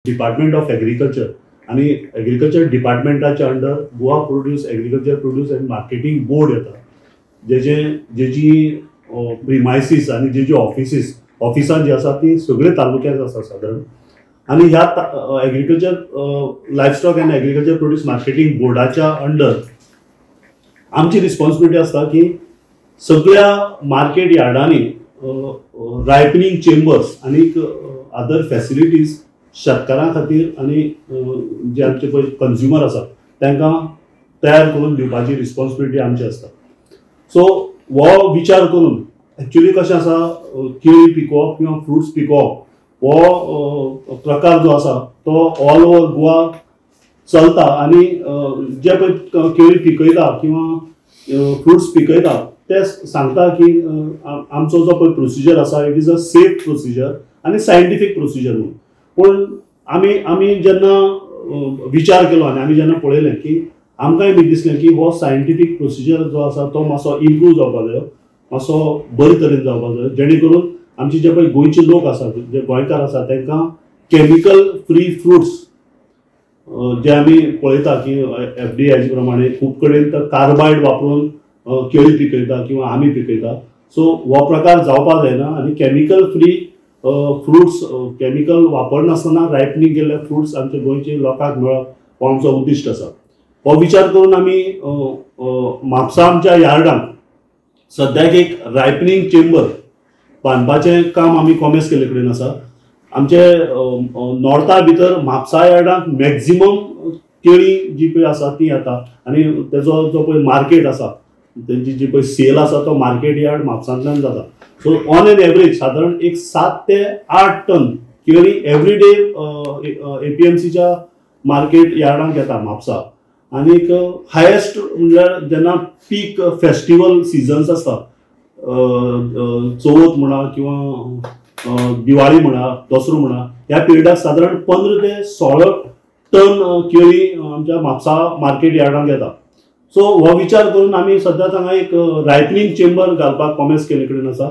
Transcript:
Department of agriculture आनी agriculture डिपार्टमेंटाच्या under Goa produce agriculture produce and marketing board येता, जेजे जेजी प्रिमायसीस आनी जेजी ऑफिसीस ऑफिसां जी आसा ती सगळे तालुक्यांत आसा सादारण. आनी ह्या agriculture livestock and agriculture produce marketing बोर्डाच्या अंडर आमची रिस्पॉन्सिबिलिटी आसता की सगळ्या मार्केट यार्डांनी रायपनींग चेंबर्स आनी अदर फॅसिलिटीज शेतकारां खातीर आनी जे आमचे पळय कंज्युमर आसा तांकां तयार करून दिवपाची रिस्पॉन्सिबिलिटी आमची आसता. सो हो विचार करून एक्चुली कशें आसा, केळी पिकोवप किंवा फ्रुट्स पिकोवप हो प्रकार जो आसा तो ऑल ओवर गोवा चलता आनी जे पळय केळी पिकयता किंवा फ्रुट्स पिकयता ते सांगता की आमचो जो पळय प्रोसिजर आसा it is a safe procedure आनी सायंटिफीक प्रोसिजर म्हणून. पूण आमी आमी जेन्ना विचार केलो आनी आमी जेन्ना पळयलें की आमकांय बी दिसलें की हो सायंटिफीक प्रोसिजर जो आसा तो मातसो इम्प्रूव जावपा जायो, मातसो बरे तरेन जावपा जायो, जेणे करून आमचे जे पळय गोंयचे लोक आसात, जे गोंयकार आसात तांकां केमिकल फ्री फ्रुट्स जे आमी पळयता की एफडीआयचे प्रमाणे खूब कडेन तर कार्बायड वापरून केळी पिकयता किंवा आमी पिकयता. सो हो प्रकार जावपा जायना आनी केमिकल फ्री फ्रुट्स केमिकल वापरनासतना रायपनींग केल्ले फ्रुट्स आमच्या गोंयचे लोकांक मेळप हो आमचो उद्दिश्ट आसा. हो विचार करून आमी म्हापसा आमच्या यार्डांत सद्याक एक रायपनींग चेंबर बांदपाचें काम आमी कॉमेस केल्ले कडेन आसा. आमचे नॉर्था भितर म्हापसा यार्डांत मॅक्झिमम केळी जी पळय आसा ती येता आनी तेजो जो पळय मार्केट आसा तेंची जी पळय सेल आसा तो मार्केट यार्ड म्हापसांतल्यान जाता. सो ऑन एन एवरेज सादारण एक 7 ते 8 टन केळी एवरी डे एपीएमसीच्या मार्केट यार्डांत येता म्हापसा. आनीक हायेस्ट म्हणल्यार जेन्ना पीक फेस्टिवल सिजन्स आसता, चवथ म्हणा किंवा दिवाळी म्हणा, दसरो म्हणा, ह्या पिरियडाक सादारण 15 ते 16 टन केळी आमच्या म्हापसा मार्केट यार्डांत येता. सो हो विचार करून आमी सद्या हांगा एक रायपनींग चेंबर घालपाक कॉमेस केल्ले कडेन आसा.